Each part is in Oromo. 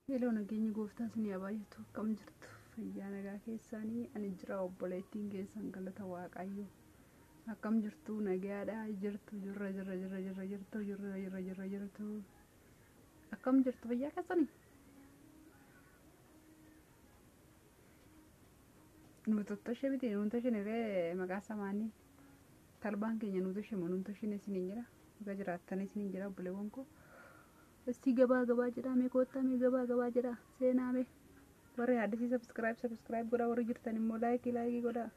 Hello nageenyi gooftaa isinii haa baay'atu. Akkam jirtu? Fayyaa nagaa keessanii? Ani jira obboleettiin keessan galata Waaqayyoo. Akkam jirtu? Nagaadha? Jirtu? Jirra jirra jirra jirra jirtu jirra jirra jirra jirtu. Akkam jirtu? Fayyaa keessanii? Nu tottoshe miti nuun toshine ree maqaa samaanii. Talbaan keenya nu toshe moo nuun toshine isiniin jira. Dhuga jiraattanii isiniin jira obboleewwan koo. Istii gabaa gabaa jedhaa mee koottaa mee gabaa gabaa jedhaa seenaa mee. Warri haadhisii subscribe subscribe godhaa, warri jirtan immoo like like godhaa.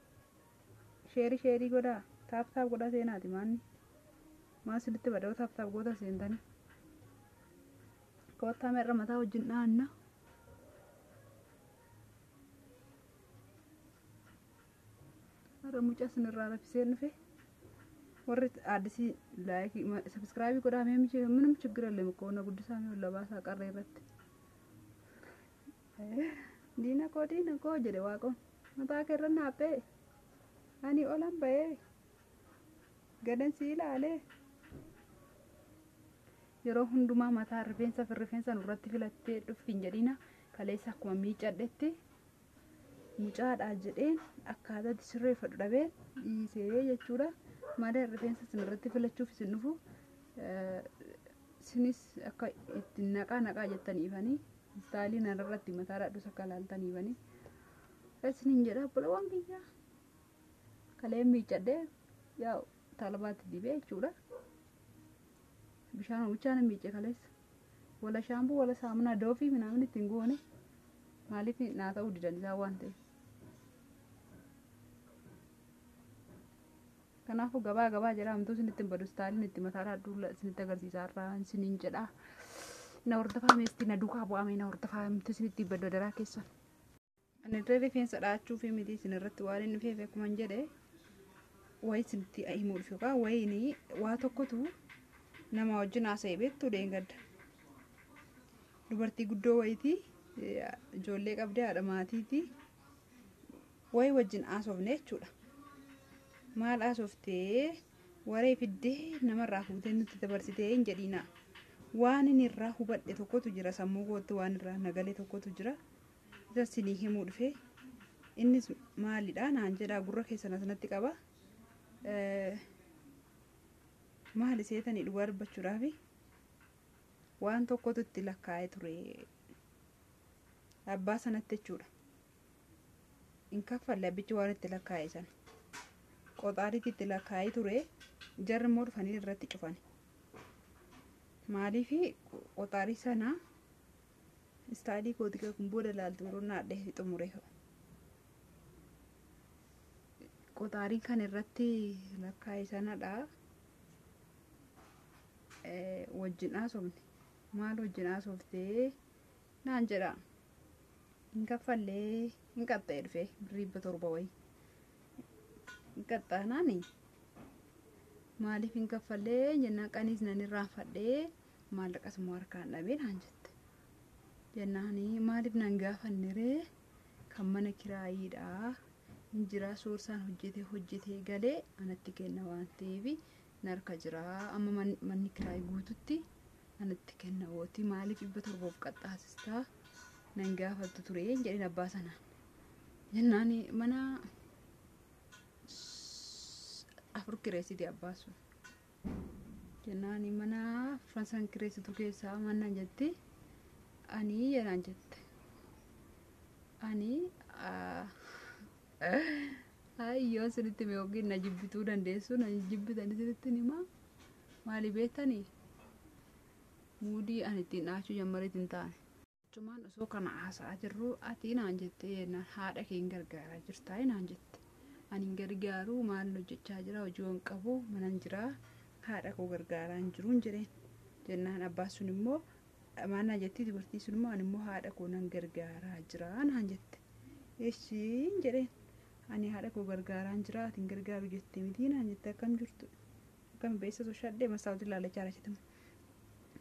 Share share godhaa. Tap tap godhaa seenaati maanni. Maal sinitti bada'u tap tap goota seentanii. Koottaa mee irra mataa wajjin dhaanna. Har'a mucaa sinirraa rafiseen dhufe. Warri addisii like subscribe godhaa mee ምንም ችግር የለም እኮ na guddisaa mee ol baasaa qarree irratti. Diina koo diina koo jedhe waaqoon mataa kee irra naaphee ani olan ba'ee gadan si ilaalee. Yeroo hundumaa mataa rifeensa fi rifeensa nurratti filattee dhufti hin jedhina. Kaleessa akkuma miicadhetti mucaadhaa jedheen akkaataa itti sirreeffadhu dhabeen dhiisee jechuudha. Malee rifeensa isin irratti filachuuf isin dhufu isinis akka itti naqaa naqaa jettaniifanii istaayilii narratti mataa dhadhus akka ilaaltaniifanii isiniin jedha obboleewwan kiyya. Kaleen miicadhee yaa talbaatti dibee jechuudha. Bishaan bichaan miice kaleessa. Wala shaambuu wala saamunaa doofii minaamin ittiin goone maaliif naa ta'uu didan isaan waan ta'eef. Kanaafuu gabaa gabaa jedha hamtuu isinitti hin badu istaayiliin itti mataa dhadhuu isinitti agarsiisaa irraa isiniin jedha. Na hordofaa meestii na duukaa bu'aa na hordofaa hamtuu isinitti hin badu adaraa keessan. Ani irra rifeensa dhahachuu fi miti isin irratti waan inni dhufeef akkuma hin jedhe wayii isinitti himuu dhufe yookaan wayiin waa tokkotu nama wajjin haasa'e beektu deengadda. Dubartii guddoo wayitii ijoollee qabdee haadha maatiiti wayii wajjin haasofne jechuudha. Maal haasoftee waree fiddee namarraa fuutee nutti dabarsitee hin jedhiina. Waan inni irraa hubadhe tokkotu jira sammuu kootti waan irraa nagalee tokkotu jira. Isa isinii himuu dhufe. Innis maalidha naan jedhaa gurra keessan asinatti qaba. Maali seetanii dhugaa dubbachuudhaafi waan tokkotu itti lakkaa'ee ture abbaa sanatti jechuudha. Hin kaffalle abbichi waan itti lakkaa'e sana. Qoxaariitti itti lakkaa'ee ture jarri immoo dhufanii irratti cufan. Maaliif qoxaarii sana istaayilii kooti kun booda ilaaltu yeroo naadhee xumure. Qoxaariin kan irratti lakkaa'e sanadha. Wajjin haasofne. Maal wajjin haasoftee naan jedha. Hin kaffallee hin qaxxa'e dhufe birrii 700 wayii. Hin qaxxaanaani maaliif hin kaffallee jennaan qaniis nan irraanfadhee maallaqas immoo harkaan dhabee naan jette. Jennaani maaliif nan gaafanne ree kan mana kiraayiidha. Hin jira suursaan hojjetee hojjetee galee anatti kenna waan ta'eef narka jira. Amma manni kiraayii guututti anatti kenna wooti maaliif 700 qaxxaasistaa nan gaafattu ture jedheen abbaa sanaan. Jennaan mana 4 kireessiti abbaa sun. Jennaan mana afran san kireessitu keessaa mana jetti ani jedhaan jette. Ani ayyoo isinitti hime yookiin na jibbituu dandeessu na jibbitan isinitti himaa. Maali beektanii muudii ani ittiin dhahachuu jammareetti hin taane. Achumaan osoo kana haasa'aa jirru ati naan jettee jennaan haadha kee hin gargaaraa jirtaa naan jette. Ani hin gargaaru maal hojjechaa jira hojii waan qabu manan jira haadha koo gargaaraa hin jiru hin jedheen. Jennaan abbaan sun immoo maal naan jetti dubartiin sun immoo ani immoo haadha koo nan gargaaraa jira naan jette. Ishiin jedheen ani haadha koo gargaaraa hin jira ati hin gargaaru jette miti naan jette akkam jirtu akkam beessa soshadhee mastaawwatii ilaalachaa jira.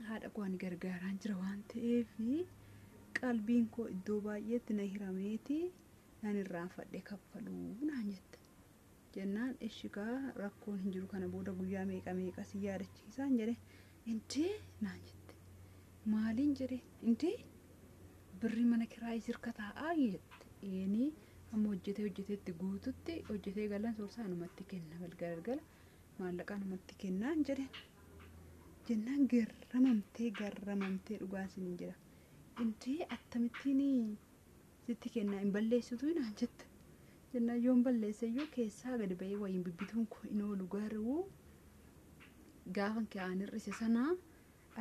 Haadha koo ani gargaaraa hin jira waan ta'eef qalbiin koo iddoo baay'eetti na hirameeti nan irraanfadhee kaffaluu naan jette. Jennaan ishikaa rakkoon hin jiru kana booda guyyaa meeqa meeqa si yaadachiisaan jedhe. Intee naan jette. Maaliin jedhe intee Birrii mana kiraayii sirka taa'aa jette. Eenii amma hojjetee hojjeteetti guututti hojjetee galan soorsaa namatti kenna galgala galgala maallaqaa namatti kennaan jedheen. Jennaan garramamtee garramamtee dhugaa isiniin jedha. Intee akkamittiin sitti kennaa hin balleessitu naan jette. Jennaan yoon balleesse iyyuu keessaa gadi ba'ee wayiin bibbituun koo hin oolu garuu gaafan ka'aan hir'ise sanaa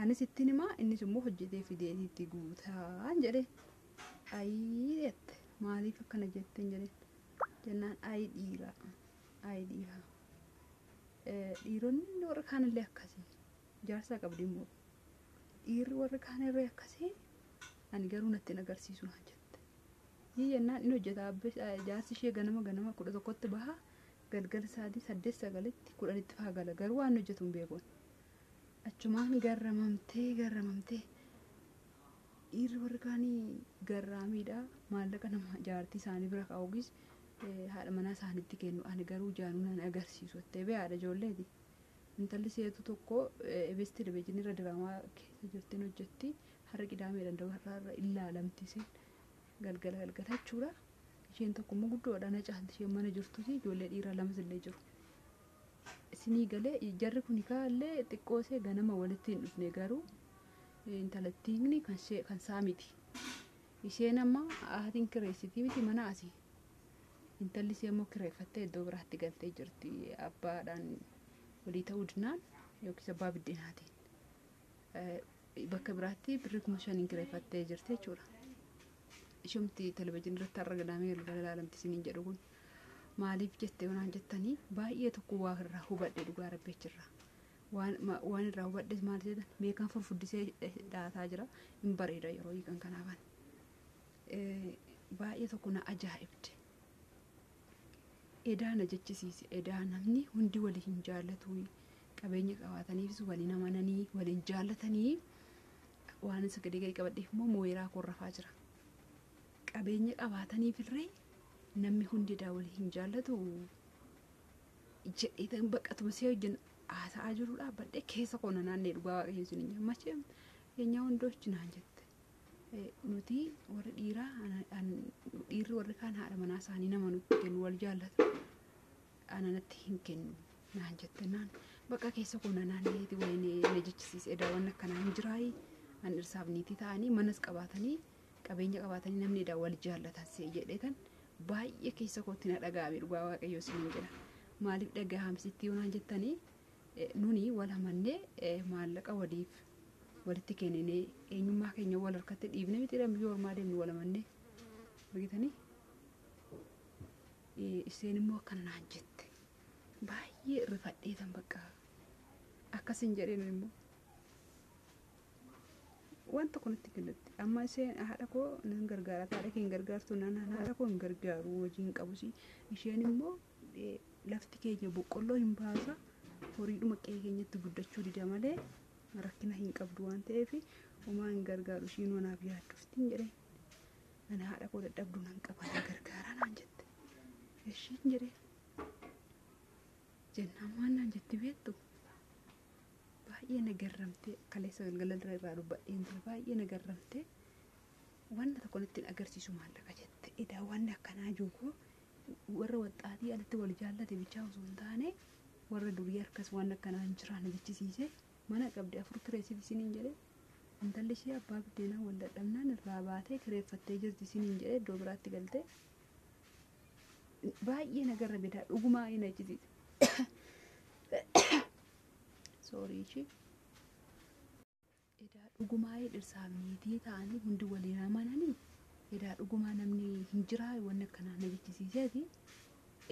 anis ittiin himaa innis immoo hojjetee fidee itti guutaan jedhe. Ayii jette maaliif akkana jetteen jedheen. Jennaan ayii dhiira ayii dhiira. Dhiironni warra kaanillee akkasii jaarsaa qabdi immoo dhiirri warri kaanillee akkasii ani garuu natti hin agarsiisu naan jette. Yii jennaan inni hojjeta jaarsi ishee ganama ganama 11tti baha galgala sa'aatii 8 9tti 10tti faa gala garuu waan hojjetu hin beeku. Achumaan garramamtee garramamtee dhiirri warri kaanii garraamiidha maallaqa nama jaartii isaanii bira kaa'uugis haadha manaa isaaniitti kennu ani garuu jaanuu nan agarsiisu jettee bee haadha ijoolleeti. Intalli seetu tokko EBS televezyiinii irra diraamaa keessa jirtiin hojjetti har'a qidaamee danda'u har'a irra ilaalamti isheen galgala galgala jechuudha. Isheen tokko immoo guddoodha na caalti isheen mana jirtuti ijoollee dhiiraa lamas illee jiru. Isinii galee jarri kun kaallee xiqqoo ishee ganama walitti hin dhufne garuu intalattiin kan ishee kan isaa miti. Isheen amma haatiin kireessitii miti mana asii. Intalli ishee immoo kireeffattee iddoo biraatti galtee jirti abbaadhaan walii ta'uu dinaan yookiis abbaa biddeenaatiin. Bakka biraatti birrii 5,000 kireeffattee jirti jechuudha. Ishumti televezyiinii irratti har'a gadaamee galgala ilaalamti isiniin jedhu kun maaliif jettee waan jettanii baay'ee tokko waa irraa hubadhe dhugaa rabbeechirraa. Waan irraa hubadhes maal jedhan meeqaan furfuddisee dhaataa jira hin bareeda yeroo hiikan kanaafan. Baay'ee tokko na ajaa'ibde. Edaa na jechisiise edaa namni hundi walii hin jaallatu qabeenya qabaataniifis waliin amananii waliin jaallatanii waan isa gadi gadi qabadheef immoo mooyiraa korrafaa jira. Qabeenya qabaataniif illee namni hundi edaa walii hin jaallatu jedhee baqatuma see wajjin haasa'aa jiru dhaabbadhee keessa koo na naannee dhugaa waaqayyo isin hin mache eenyaa hundochi naan jette. Nuti warri dhiiraa dhiirri warri kaan haadha manaa isaanii nama nutti kennu wal jaallatu ana natti hin kennu naan jette naan bakka keessa koo na naanneeti wayinee na jechisiise edaa waan akkanaa hin jiraayi an dhirsaaf niitii ta'anii manas qabaatanii qabeenya qabaatanii namni edaa wal jaallatan see jedheetan baay'ee keessa kootti na dhaga'ame dhugaa waaqayyo isiniin jedha. Maaliif dhaga'amsitti yoo naan jettanii nuni wal amannee maallaqa waliif walitti kenninee eenyummaa keenya wal harkatti dhiibnee miti biyya ormaa deemnu wal amannee argitanii isheen immoo akkana naan jette baay'ee rifadheetan bakka akkasin jedheen immoo waan tokko natti kennutti amma isheen haadha koo nan gargaara haadha kee hin gargaartu naan haadha koo hin gargaaru hojii hin qabus isheen immoo lafti keenya boqqolloo hin baasa horiidhuma qe'ee keenyatti guddachuu dida malee rakkina hin qabdu waan ta'eef homaa hin gargaaru ishiin wanaaf yaadduftiin jedheen ani haadha koo dadhabduu nan qaba na gargaaraa naan jette ishiin jedheen jennaan waan naan jetti beektu baay'ee na garramtee kaleessa galgala irraa dubbadheen ture baay'ee na garramtee wanta tokko natti hin agarsiisu maallaqa jette edaa wanni akkanaa jiru warra waxxaatii alatti wal jaallate bichaa osoo hin taane warra durii harkas waan akkanaa hin jiraan jechisiise mana qabdi 4 kireessiti isiniin jedhe intalli ishee abbaa biddeenaa wal dadhabnaan irraa baatee kireeffattee jirti isiniin jedhe iddoo biraatti galtee baay'ee na garrame dhugumaa na jechisiise. Soorii ishee. Edaa dhugumaa dhirsaaf niitii ta'anii hundi waliin amananii edaa dhugumaa namni hin jiraa wanni akkanaa na jechisiiseeti.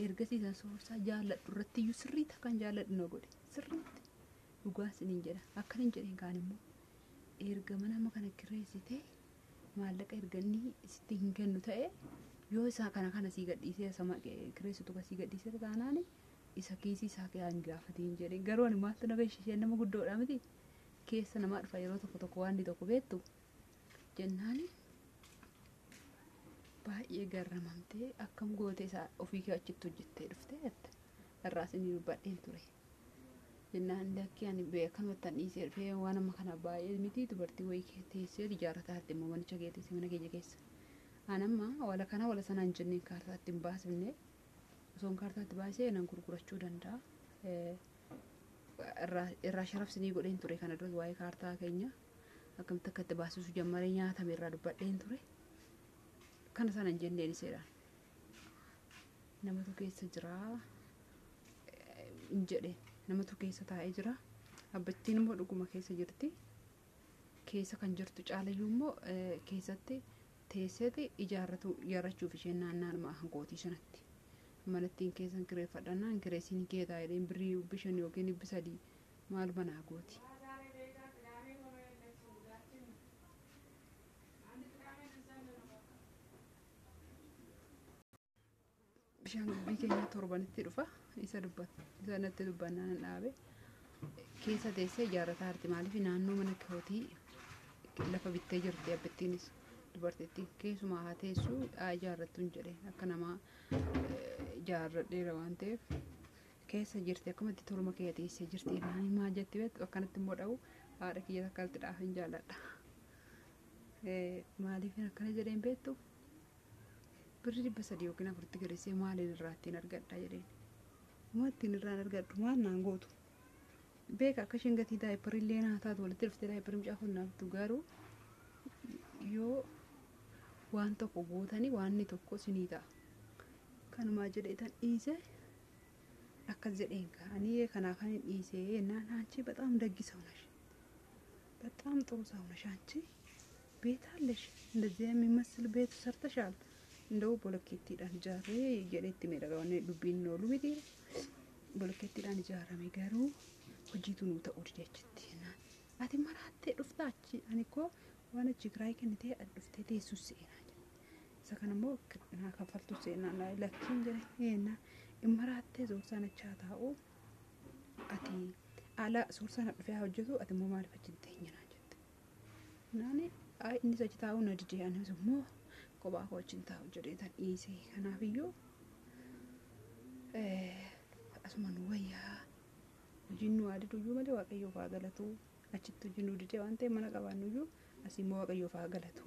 Ergasii san soorsaa jaalladhu irratti iyyuu sirriitti akkan jaalladhu na godhe sirriitti dhugaa isiniin jedha akkana hin jedheen kaan immoo erga mana amma kana kireessitee maallaqa erga inni sitti hin kennu ta'e yoo isaa kana kana sii gadhiisee sama kireessitu kan sii gadhiisee taanaan isa kiisii isaa hin gaafatiin jedheen garuu ani maaltu na gahe isheen nama guddoodha miti keessa namaa dhufa yeroo tokko tokko waan tokko beektu jennaani baay'ee garramamtee akkam gootee isaa ofii kee achitti hojjettee dhuftee jette irraas inni dubbadheen ture. Jennaan lakkii ani akkanumatti an dhiisee dhufee waan amma kana baay'ee miti dubartii wayii teessee ijaarrataa jirti immoo manicha kee teessee mana keenya keessa. An amma wala kana wala sana hin jenneen kaartaatti hin baasifne. Osoon kaartaatti baasee nan gurgurachuu danda'a. Irraa sharafsinii godheen ture kana dura waa'ee kaartaa keenya akkamitti akka itti baasisuu jammaree nyaatame irraa dubbadheen ture. Kana sana hin jenneen iseedhaan. Namatu keessa jira hin jedheen. Namatu keessa taa'ee jira. Abbattiin immoo dhuguma keessa jirti. Keessa kan jirtu caalayyuu immoo keessatti teesseeti ijaarrachuuf isheen naannaanuma hangootii sanatti. Manattiin keessan kireeffadhannaan kireessiin kee taa'ee birrii 5 yookiin 300 maal manaa gooti. Bishaan gubbii keenya torbanitti dhufa isa dubbata isa natti dubbannaan dhaabe keessa teessee ijaarrataa jirti. Maaliif naannoo mana kootii lafa bittee jirti abbittiinis dubartittiin keessumaa haa teessu haa ijaarrattu hin jedheen akka namaa ijaarradheera waan ta'eef keessa jirti akkamatti tolma kee teessee jirti. Naan maal jetti beektu akkanatti immoo dha'u haadha kiyya akkanatti dhaaf hin jaalladha. Maaliif akkana jedheen beektu birri 300 yookiin 4 kireessee maaliin irraa ittiin argadha jedheen. Maal ittiin irraan argadhu maal naan gootu. Beeka akka isheen gatii daayipparii illee naa taatu walitti dhuftee daayipparii mucaa kun naaf bittu garuu yoo waan tokko gootanii waanni tokko sinii ta'a. Kanumaa jedhee tan dhiise akkas jedheen ani kanaaf ani dhiise jennaan አንቺ በጣም ደግ ሰው ነሽ፣ በጣም ጥሩ ሰው ነሽ፣ አንቺ ቤት አለሽ፣ እንደዚህ የሚመስል ቤት ሰርተሻል። እንደው bolokkeettiidhaan ijaarree jedhee itti miidhagaa dubbiin oolu miti. Bolokkeettiidhaan ijaarame garuu hojiitu nuu ta'uu dide achitti. Ati maraattee dhufta achi ani koo waan achi kiraayii kennitee ati dhuftee teessus seenaa jedhe. Isa kana immoo naa kaffaltu seenaa lakkiin jedhe eenna maraattee soorsaan achi haa taa'u ati ala soorsaan dhufee haa hojjetu ati immoo maaliif achi hin teenye naan jette. Naani innis achi taa'uu na dide anis immoo kophaa koo achi hin taa'u jedhee tan dhiise. Kanaafiyyuu asuma nu wayyaa hojiin nu haa diduyyuu malee waaqayyoof haa galatu. Achitti hojiin nu didee waan ta'eef mana qabaannuyyuu asii immoo waaqayyoof haa galatu.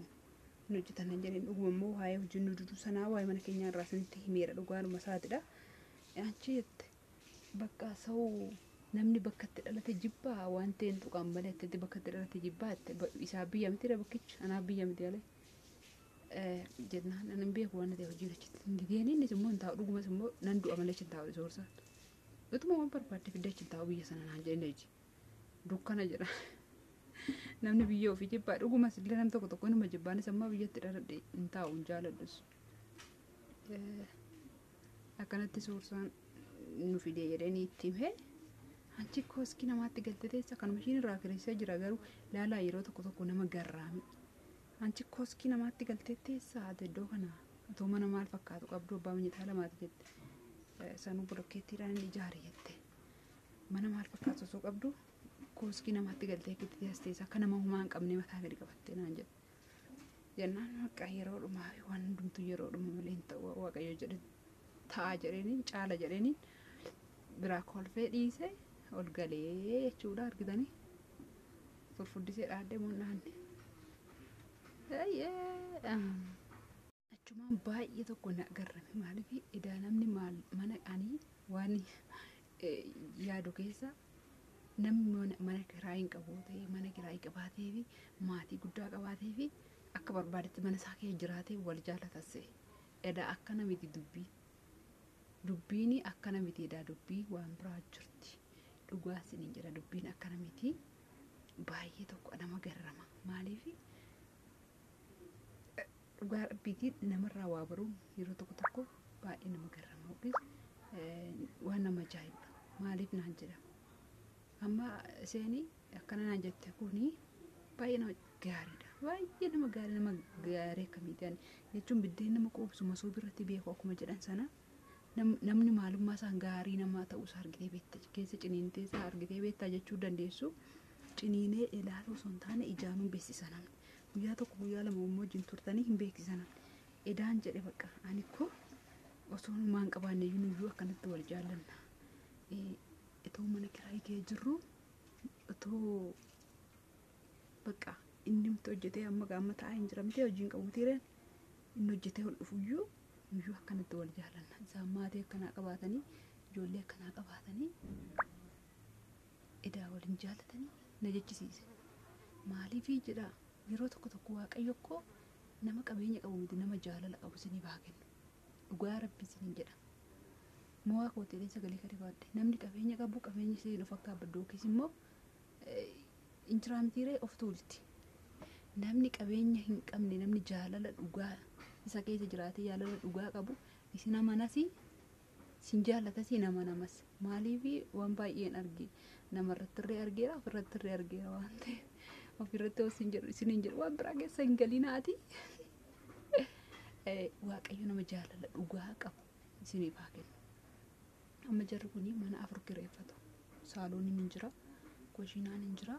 Nu hojjetan hin jedheen dhuguma immoo waa'ee hojiin nu diduu sanaa waa'ee mana keenyaa irraa isinitti himeera dhugaadhuma isaatidha. Achi jette bakka sa'u namni bakka itti dhalate jibbaa waan ta'een tuqaan malee itti bakka itti dhalate jibbaa isaa biyya miti bakkichi anaaf biyya miti malee. Jennaan ani hin beeku waan ta'e hojiin achitti hin dideen innis immoo hin taa'u dhugumas immoo nan du'a malee achi hin taa'u soorsaan. Utuma waan barbaadde fidee achi hin taa'u biyya sana naan jedhee hojii dukkana jedha. Namni biyya ofii jibbaa dhugumas illee nam tokko tokko inuma jibbaanis amma biyyatti dhaladhe hin taa'u hin jaaladhus. Akkanatti soorsaan nu fidee jedhanii itti himee anchi kooskii namaatti galte teessa kanuma ishiin irraa kireessee jira garuu laalaa yeroo tokko tokko nama garraami. Anchi kooskii namaatti galtee teessa ati iddoo kana otoo mana maal fakkaatu qabdu abbaa minyitaa lamaati jette. Sanuu bolokkeettiidhaan inni ijaare jette. Mana maal fakkaatu osoo qabdu kooskii namaatti galtee akkitti teessa akka nama homaa hin qabne mataa gadi qabattee naan jedhe. Jennaan maqaa yeroo dhumaa fi waan hundumtuu yeroo dhuma malee hin ta'u waaqayyo jedhe ta'a jedheeni caala jedheeni biraa kolfee dhiise ol galee jechuudha argitanii. Furfuddisee dhaaddee mul'aanne. Achumaan baay'ee tokko na agarrame maaliif edaa namni maal mana ani waan yaadu keessa namni mana kiraa hin qabu ta'e mana kiraa qabaatee fi maatii guddaa qabaatee fi akka barbaadetti mana isaa keessa jiraatee wal jaalatase edaa akkana miti dubbii dubbiin akkana miti edaa dubbii waan biraa jirti dhugaa isiniin jedha dubbiin akkana miti baay'ee tokko nama garrama maaliif dhugaa rabbiitiin namarraa waa baruun yeroo tokko tokko baay'ee nama garrama yookiis waan nama ajaa'ibudha. Maaliif naan jedhama. Amma isheen akkana naan jette kuni baay'ee nama gaariidha. Baay'ee nama gaarii nama gaarii akkamiiti jechuun biddeen nama quubsu masoo biratti beeku akkuma jedhan sana namni maalummaa isaan gaarii namaa ta'uusaa argitee beekta keessa ciniintee isaa argitee beektaa jechuu dandeessu ciniinee ilaaluu osoo hin taane ijaanuun beeksisa namni. Guyyaa tokko guyyaa lama immoo wajjin turtanii hin beeksisan. Edaan jedhe bakka ani koo osoo homaa hin qabaanne iyyuu akkanatti wal jaallanna. Itoo mana Mana kiraayii kee jirru otoo bakka inni nuti hojjetee amma gaama taa'ee hin jiramtee hojiin qabu tiireen inni hojjetee ol dhufuyyuu nuyyuu akkanatti wal jaalanna. Isaan maatii akkanaa qabaatanii ijoollee akkanaa qabaatanii edaa waliin jaalatanii na jechisiise. Maaliifii jedhaa yeroo tokko tokko Waaqayyo koo nama qabeenya qabu miti nama jaalala qabu isiniif haa kennu. Dhugaa rabbi isiniin jedha. Mo'aa kootiileen sagalee gadi baadhe namni qabeenya qabu qabeenya isiin of akka abbaddu yookiis immoo injiraamtiiree of tuulti. Namni qabeenya hin qabne namni jaalala dhugaa isa keessa jiraatee jaalala dhugaa qabu isin amanasi sin jaalatas hin amanamas. Maaliif waan baay'een arge namarratti illee argeera ofirratti illee argeera waan ta'eef ofirratti isin jedhu isin hin jedhu waan biraa keessa hin galinaati. Waaqayyo nama jaalala dhugaa qabu isiniif haa kennu. Amma jarri kun mana 4 kireeffatu. Saalooniin hin jira, kushiinaan hin jira,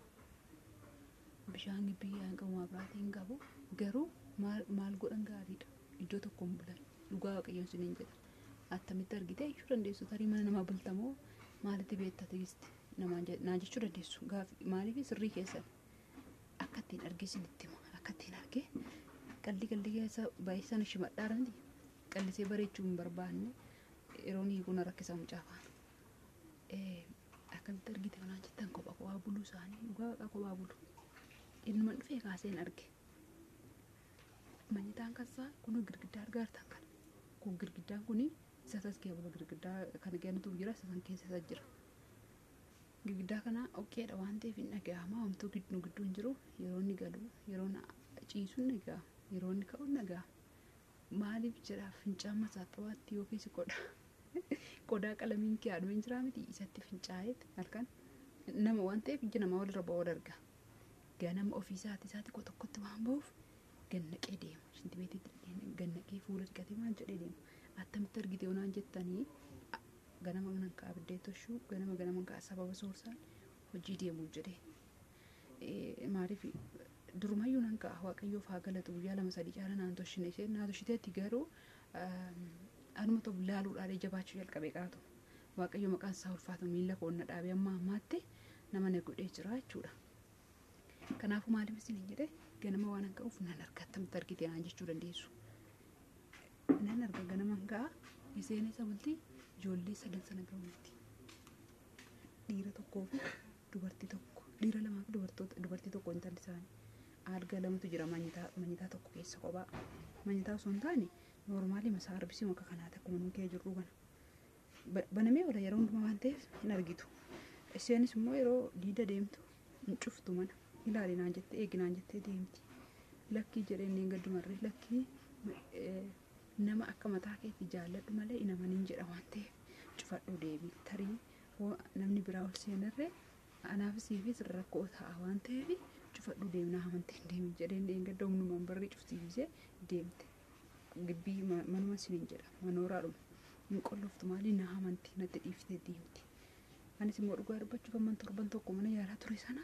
bishaan biyyaa hin qabu, maabiraatii hin qabu. Garuu maal godhan gaariidha. Iddoo tokko hin bulan. Dhugaa Waaqayyoon isiniin jedha. Attamitti argite jechuu dandeessu. Tarii mana namaa bultamoo maalitti beekta tigisti naa jechuu dandeessu. Maaliif sirrii keessan akka ittiin arge isinitti hima. Akka ittiin arge qalli qalli keessa baay'isan shimadhaara miti. Qallisee bareechuu hin barbaanne yeroon hiikuu na rakkisa mucaa faana. Akkamitti argite kanaan jettan kophaa kophaa buluu isaanii dhugaa waaqa kophaa bulu. Innuma dhufee kaaseen arge. Manyitaan kansaa kunoo girgiddaa argaa jirtan kana. Kun girgiddaan kuni isa taskee bulu girgiddaa kana kennutu jira isa san keessa isa jira. Girgiddaa kana oqqeedha waan ta'eef hin dhaga'ama. Homtuu gidduu gidduu hin jiru. Yeroo inni galu yeroo ciisu hin dhaga'ama. Yeroo inni ka'u hin dhaga'ama. Maaliif jedhaa fincaan masaaxawaatti yookiis qodaa qodaa qalamiin kee haadhuma hin jiraa miti isatti fincaa'eet halkan nama waan ta'eef iji namaa walirra ba'uu darga. Ganama ofiisaati isaati koo tokkotti waan ba'uuf gannaqee deema. Shintibeetitti gannaqee fuula dhiqatee maal jedhee deema. Attamitti argite onaan jettanii ganama nan ka'a biddee toshuu ganama ganama ka'a sababa soorsaan hojii deemuuf jedhee. Maaliif durumayyuu nan ka'a Waaqayyoof haa galatu guyyaa 2 3 caala naan toshine isheen naa toshiteetti garuu anuma ta'u laaluudhaan jabaachuu jalqabee qaatu. Waaqayyo maqaan isaa ulfaatu miila koo na dhaabee amma ammaatti nama na godhee jira jechuudha. Kanaafuu maaliif isiniin jedhee ganama waan ka'uuf nan arga attamitti argite naan jechuu dandeessu. Nan arga ganama ka'a isheen isa bultii ijoollee 9 sana bira bulti. Dhiira tokkoo fi dubartii tokko dhiira lamaa fi dubartii tokko intalli isaanii. Alga lamatu jira manyitaa tokko keessa kophaa. Manyitaa osoo hin taane noormaalii masaa arbisii akka kanaati akkuma nuyi kee jirru kana. Banamee oola yeroo hundumaa waan ta'eef hin argitu. Isheenis immoo yeroo diida deemtu hin cuftu mana. Ilaali naan jettee eegi naan jettee deemti. Lakkii jedhee inni gaddumarree lakkii nama akka mataa keetti jaalladhu malee hin amanin jedha waan ta'eef cufadhu deemi. Tarii namni biraa ol seenarree anaafis siifis rakkoo ta'a waan ta'eef cufadhu deemi naa amantee hin deemin jedhee inni gadda humnumaan barrii cufsiisee deemte. Gibbii manuma isiniin jedha manooraadhuma. Hin qolloftu maalii naa amantii natti dhiiftee deemti. Anis immoo dhugaa dubbachuuf amman torban tokko mana yaalaa ture sana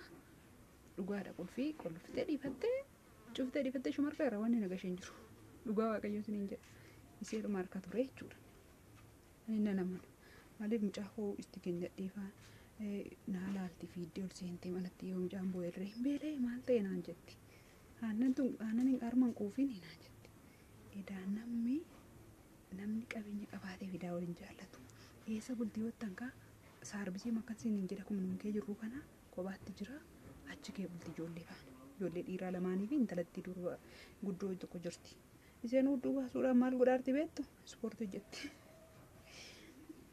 dhugaadha qulfii qolloftee dhiifattee cuftee dhiifattee shumarka irra wanni naga isheen jiru. Dhugaa Waaqayyo isiniin jedha. Iseedhuma harka ture jechuudha. Ani nan amanu. Maaliif mucaa koo itti kennadhee faa naa laalti fiiddee ol seentee manatti yoo mucaan boo'ellee hin beela'e maal ta'e naan jetti. Aannan tun aannan hin arman quufiin naan jetti. Edaa namni qabeenya qabaatee fidaa waliin jaallatu. Eessa bultii wattan kaa saarbisii makkan hin jedha kun nuun kee jirru kana kophaatti jira achi kee bultii ijoollee faana. Ijoollee dhiiraa lamaanii fi intalatti durba guddoo tokko jirti. Isheen hudduu baasuudhaan maal godhaarti beektu? Ispoortii hojjetti.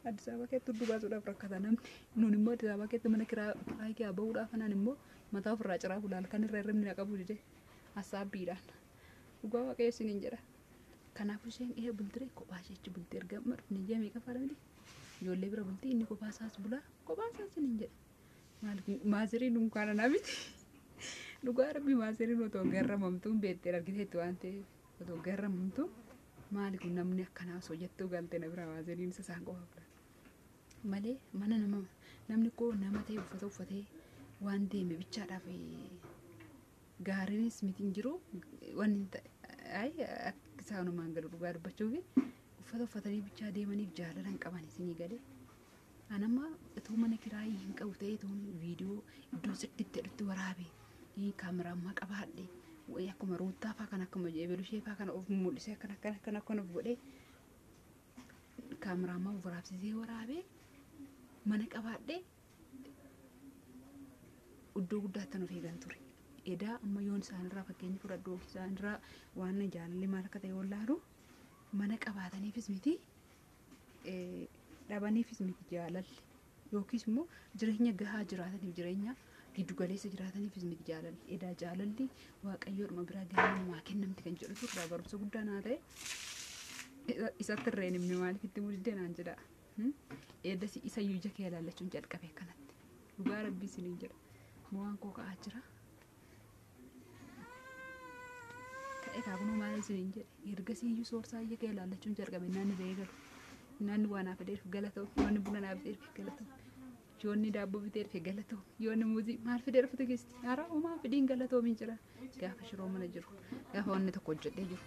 Addis Ababa keessatti hudduu baasuudhaaf rakkata namni. Nuun immoo Addis Ababa keessatti mana kiraa kee bahuudhaaf anaan immoo mataa ofirraa ciraa bulaal kan irra hirribni na qabu dide assaabbiidhaan. Dhugaa Waaqayyo isiniin jedha. Kanaafuu isheen dhihee bultire kophaa ishee achi bultee erga amma dhufne ji'a meeqa faana miti? Ijoollee bira bultii inni kophaa isaas bulaa kophaa isaas isiniin jedha. Maaliif maasiriin dunkaana naa miti? Dhugaa rabbi maasiriin otoo garramamtuun beektee argiteetti waan ta'eef otoo garramamtu maali kun namni akkanaa osoo jettuu galte na bira maasiriin isa isaan qofa bula. Malee mana nama namni koo nama ta'e uffata uffatee waan deeme bichaadhaaf gaariinis miti hin jiru wanni akka isaanumaan galu dhugaa dubbachuufi uffata uffatanii bichaa deemaniif jaalala hin qaban isinii galee. Anamma itoo mana kiraayii hin qabu ta'ee itoo viidiyoo iddoo sirriitti jedhutti waraabe kaameraa qabaadhe akkuma Ruuttaa fa'aa kan akkuma Ebelushee fa'aa kana of mul'isee akkana akkana akkana akkana of godhee kaameraa of waraabsisee waraabee mana qabaadhe iddoo guddaatti of eegan ture. Edaa amma yoon isaanirraa fakkeenya fudhadhu isaanirraa waan jaalalli maal akka ta'e wallaalu mana qabaataniifis miti dhabaniifis miti jaalalli yookiis immoo jireenya gahaa jiraataniif jireenya giddugaleessa jiraataniifis miti jaalalli. Edaa jaalalli waaqayyoodhuma biraa gahaa namaa kennamti kan jedhutu irraa barumsa guddaa naa ta'e isatti irreen himne maaliif itti mudiddee naan jedha. Eedas isa iyyuu ija kee ilaallachuun jalqabe akkanatti. Dhugaa rabbii isiniin jedha. Mo'aan koo ka'aa jira. Ka'e kaakunuu maal isiniin jedhe ergasii iyyuu soorsaa ija kee ilaallachuun jalqabe naanni ba'ee galu. Naanni waa naaf fidee dhufe galatoo yoonni buna naaf fidee dhufe galatoo yoonni daabboo bitee dhufe galatoo yoonni muuzii maal fidee dhufte geessi haaraa homaa fidiin galatoomiin jira gaafa shiroo mana jiru gaafa wanni tokko hojjedhee jiru.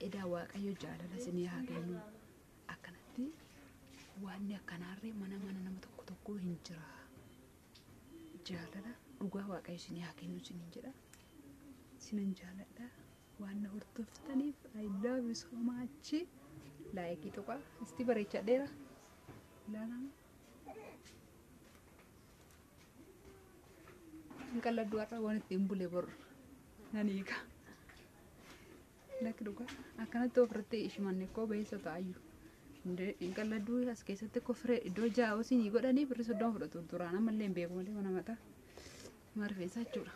Edaa waaqayyo jaalala isinii haa kennu akkanatti wanni akkanaarree mana mana nama tokko tokko hin jira. Jaalala dhugaa waaqayyo isinii haa kennu isiniin jedha. Isinan jaaladha. Waan na hordoftaniif I love you so much. Like tuqaa isti bareechadheera. Ilaalama. Hin qalladdu har'a waan ittiin bule bor nan hiika. Lakki dhugaa akkanatti ofirratti shimanne koo beessa ta'ayyuu. Hin qalladdu as keessatti kofree iddoo ja'a isinii godhanii birri 30 fudhatu duraan ammallee hin beeku malee mana mataa rifeensaa jechuudha.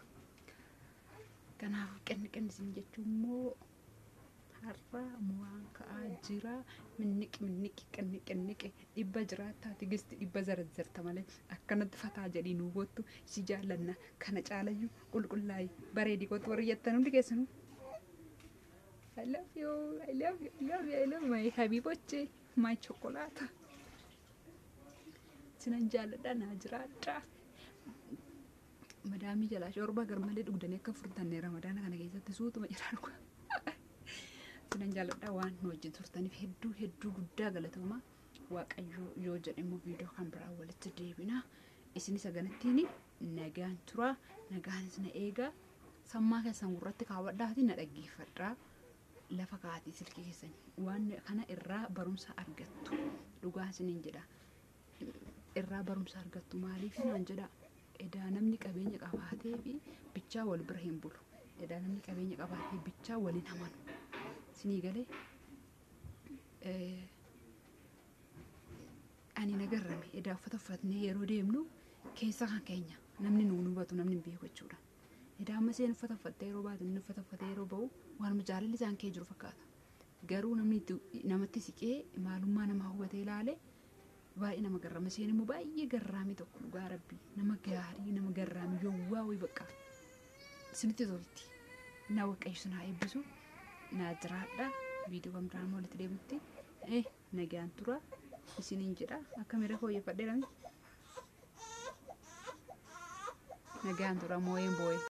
Kanaafuu qinni qinni isin jechuun immoo har'a mo'aan ka'aa jira minniqi minniqi qinni qinniqi dhibba jiraattaa tigisti dhibba zarazzarta malee akkanatti fataa jedhii nuu kottu si jaallanna kana caalayyuu qulqullaayi bareedii kottu warri jettan hundi keessanuu. I love you, I love you, I love you, I love you, my habiboche, my chocolate. Sinan jaalladha naa jiraadha. Madaamii jalaa shoorbaa garmalee dhugdanii akka furtanne ramadaana kana keessatti suutuma jira dhugaa. Sinan jaalladha waan nu wajjin turtaniif hedduu hedduu guddaa galatooma. Waaqayyo yoo jedhe immoo viidiyoo kan biraa walitti deebina. Isinis haganattiin nagaan tura nagaanis na eegaa. Sammaa keessan gurratti kaawwadhaatii na dhaggeeffadhaa. Lafa kaatii silkii keessanii waan kana irraa barumsa argattu dhugaa isiniin jedha. Irraa barumsa argattu maaliif naan jedha. Edaa namni qabeenya qabaatee fi bichaa wal bira hin bulu. Edaa namni qabeenya qabaatee bichaa waliin amanu. Isinii galee ani nagarrame edaa uffata uffatnee yeroo deemnu keessa kan keenya namni nu hubatu namni hin beeku jechuudha. Edaa amma isheen uffata uffattee yeroo baatu inni uffata uffatee yeroo bahu waanuma jaalalli isaan kee jiru fakkaata. Garuu namni namatti siqee maalummaa namaa hubatee ilaale baay'ee nama garrama. Isheen immoo baay'ee garraamii tokko dhugaa rabbii nama gaarii nama garraamii yowwaa wayii bakka isinitti tolti. Na waaqayyo isin haa eebbisu. Naa jiraadha. Viidiyoo kan biraan walitti deebinutti nagaan tura isiniin jedha. Akka miira fooyyeffadheera. Nagaan tura moo'een boo'ee.